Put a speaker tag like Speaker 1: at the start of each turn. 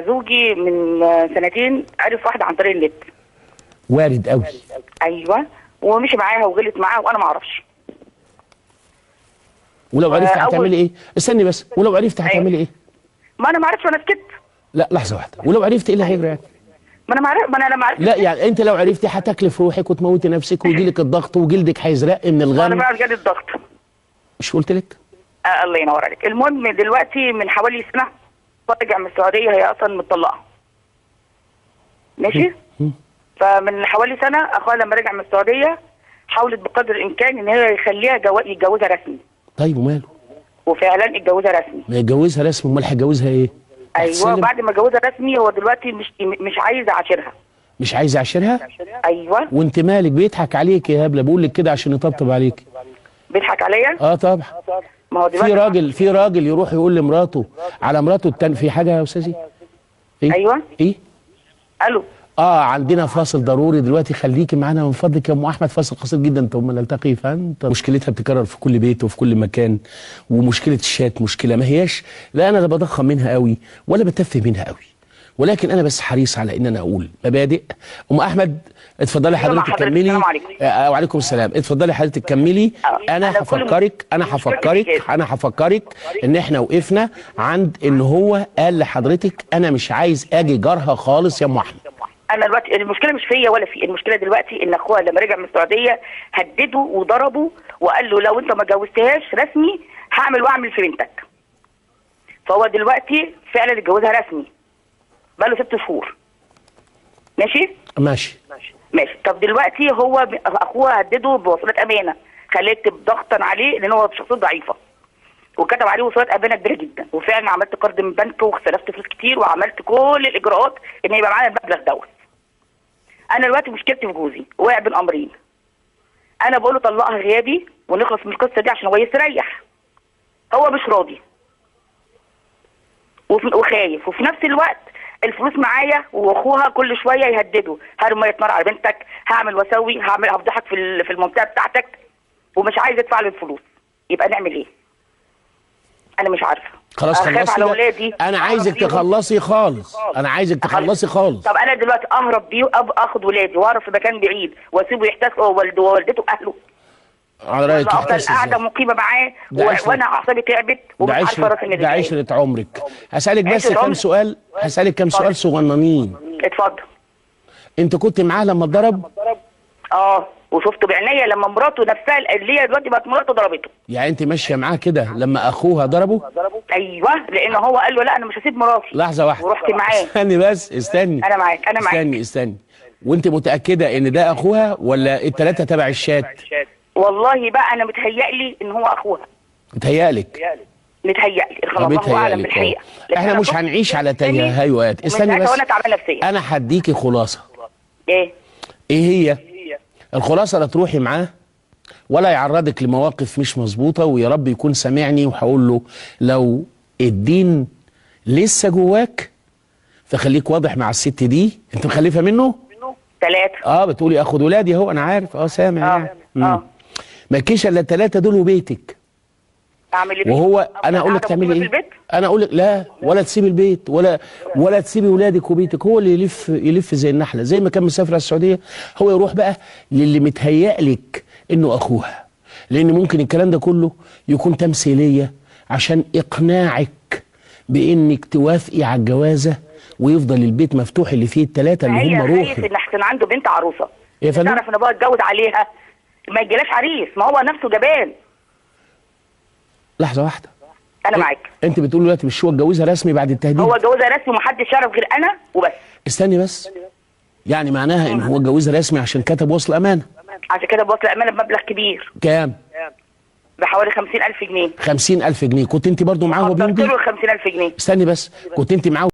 Speaker 1: زوجي من سنتين عرف واحدة عن طريق النت.
Speaker 2: وارد قوي.
Speaker 1: ايوه، ومشي معاها وغلط معاها وانا ما اعرفش.
Speaker 2: ولو عرفت هتعملي ايه؟ استني بس، ولو عرفت هتعملي ايه؟
Speaker 1: ما انا ما اعرفش وانا سكت.
Speaker 2: لا لحظة واحدة، ولو عرفت ايه اللي هيجري يعني؟
Speaker 1: ما انا ما اعرف، ما انا لما عرفت.
Speaker 2: لا يعني انت لو عرفتي هتكلف روحك وتموتي نفسك ويجيلك الضغط وجلدك هيزرق من
Speaker 1: انا
Speaker 2: الغم.
Speaker 1: بقى جالي الضغط.
Speaker 2: مش قلت لك؟
Speaker 1: الله ينور عليك. المهم دلوقتي من حوالي سنة رجع من السعوديه، هي اصلا متطلقه. ماشي؟ فمن حوالي سنة اخوها لما رجع من السعودية حاولت بقدر الامكان ان هي يخليها يتجوزها رسمي.
Speaker 2: طيب وماله؟
Speaker 1: وفعلا اتجوزها رسمي.
Speaker 2: ما يتجوزها رسمي، امال هيتجوزها ايه؟
Speaker 1: ايوه، بعد ما اتجوزها رسمي هو دلوقتي مش عايز يعاشرها.
Speaker 2: مش عايز يعاشرها؟
Speaker 1: ايوه.
Speaker 2: وانت مالك؟ بيضحك عليك يا هبلة، بقول لك كده عشان يطبطب عليك.
Speaker 1: بيضحك عليا؟
Speaker 2: اه طبعا.
Speaker 1: ما هو دلوقتي
Speaker 2: في راجل يروح يقول لمراته على مراته التانية في حاجة يا استاذي؟ ايه؟
Speaker 1: ايوه.
Speaker 2: ايه؟
Speaker 1: الو.
Speaker 2: عندنا فاصل ضروري دلوقتي، خليكي معانا من فضلك يا ام احمد، فاصل قصير جدا ثم نلتقي. فانت مشكلتها بتكرر في كل بيت وفي كل مكان، ومشكلة الشات مشكلة ما هياش، لا انا لا بضخم منها قوي ولا بتفه منها قوي، ولكن انا بس حريص على ان انا اقول مبادئ. ام احمد اتفضلي حضرتك كملي.
Speaker 1: السلام عليكم.
Speaker 2: وعليكم السلام، اتفضلي حضرتك كملي. انا هفكرك ان احنا وقفنا عند ان هو قال لحضرتك انا مش عايز اجي جارها خالص يا ام احمد.
Speaker 1: انا دلوقتي المشكلة مش فيا ولا في المشكلة دلوقتي ان اخوها لما رجع من السعودية هدده وضربه وقال له لو انت ما جوزتهاش رسمي هعمل واعمل في بنتك. فهو دلوقتي فعلا اتجوزها رسمي بقاله 6 شهور. ماشي؟ ماشي. طب دلوقتي هو اخوها هدده بوصلات امانه، خلاه يكتب ضغطا عليه لان هو شخصيته ضعيفة، وكتب عليه وصولات امانه كبيرة جدا، وفعلا عملت قرض من بنك واختلفت فلوس كتير وعملت كل الاجراءات ان يبقى معانا المبلغ دوت. انا دلوقتي مشكلتي في جوزي واقع بين امرين. انا بقول له طلقها غيابي ونخلص من القصة دي عشان هو يستريح. هو مش راضي وخايف، وفي نفس الوقت الفلوس معايا واخوها كل شوية يهدده، هرمي مية نار على بنتك، هعمل واسوي، هعمل هفضحك في المنطقة بتاعتك، ومش عايز ادفع له الفلوس. يبقى نعمل ايه؟ انا مش عارفه.
Speaker 2: خلاص خلصي على ولادي. انا عايزك تخلصي خالص، انا عايزك تخلصي خالص.
Speaker 1: طب انا دلوقتي اهرب بيه اخد ولادي واهرب في مكان بعيد واسيبه يحتاس هو ووالدته واهله؟
Speaker 2: على رايك
Speaker 1: يحتاس؟ افضل قاعدة مقيمة معاه وانا اعصابي تعبت ومش عارفه راسي من رجلي.
Speaker 2: ده عشرة عمرك. هسالك بس كام سؤال، هسالك كام سؤال صغننين.
Speaker 1: اتفضل.
Speaker 2: انت كنت معاه لما اتضرب؟
Speaker 1: وشفته بعينيا لما مراته نفسها اللي هي دلوقتي بقت مراته ضربته.
Speaker 2: يعني انت ماشية معاه كده لما اخوها ضربه؟
Speaker 1: ايوه، لان هو قال له لا انا مش هسيب مراتي.
Speaker 2: لحظة واحدة.
Speaker 1: ورحت معاه.
Speaker 2: استني بس، استني.
Speaker 1: انا معاك، انا معاك.
Speaker 2: استني. وانت متاكدة ان ده اخوها ولا الثلاثة تبع الشات؟
Speaker 1: والله بقى انا متهيألي ان هو اخوها.
Speaker 2: متهيألك؟
Speaker 1: متهيألي، الله اعلم بالحقيقة.
Speaker 2: احنا مش هنعيش على تهيؤات. استني بس،
Speaker 1: وانا تعبانة نفسيا.
Speaker 2: انا هديكي خلاصه.
Speaker 1: ايه؟
Speaker 2: ايه هي؟ الخلاصة لا تروحي معاه ولا يعرضك لمواقف مش مظبوطة، ويا رب يكون سامعني وهقول له لو الدين لسه جواك فخليك واضح مع الست دي. انت مخلفه منه؟
Speaker 1: 3.
Speaker 2: بتقولي اخد ولادي اهو، انا عارف. سامع. مالكيش الا ال3 دول وبيتك.
Speaker 1: اعمل ايه؟
Speaker 2: وهو انا اقول لك تعملي ايه؟ انا اقول لك لا، ولا تسيبي البيت ولا تسيبي ولادك وبيتك. هو اللي يلف زي النحلة، زي ما كان مسافر على السعودية هو يروح بقى للي متهيألك انه اخوها، لان ممكن الكلام ده كله يكون تمثيلية عشان اقناعك بانك توافقي على الجوازه ويفضل البيت مفتوح اللي فيه ال3 اللي هم روحوا.
Speaker 1: خايف ان احسن عنده بنت عروسه.
Speaker 2: يا فندم
Speaker 1: تعرف ان ابوها اتجوز عليها ما يجيلاش عريس، ما هو نفسه جبان.
Speaker 2: لحظة واحدة،
Speaker 1: انا معاك.
Speaker 2: انت بتقول دلوقتي مش هو اتجوزها رسمي بعد التهديد؟
Speaker 1: هو اتجوزها رسمي ومحدش يعرف غير انا وبس.
Speaker 2: استني بس، يعني معناها ان هو اتجوزها رسمي عشان كتب وصل امانه؟
Speaker 1: عشان كتب وصل امانه بمبلغ كبير.
Speaker 2: كام؟
Speaker 1: بحوالي 50,000 جنيه.
Speaker 2: 50,000 جنيه. كنت انت برضو معاه وهو بيمضي؟
Speaker 1: 50,000 جنيه.
Speaker 2: استني بس، كنت انت معاه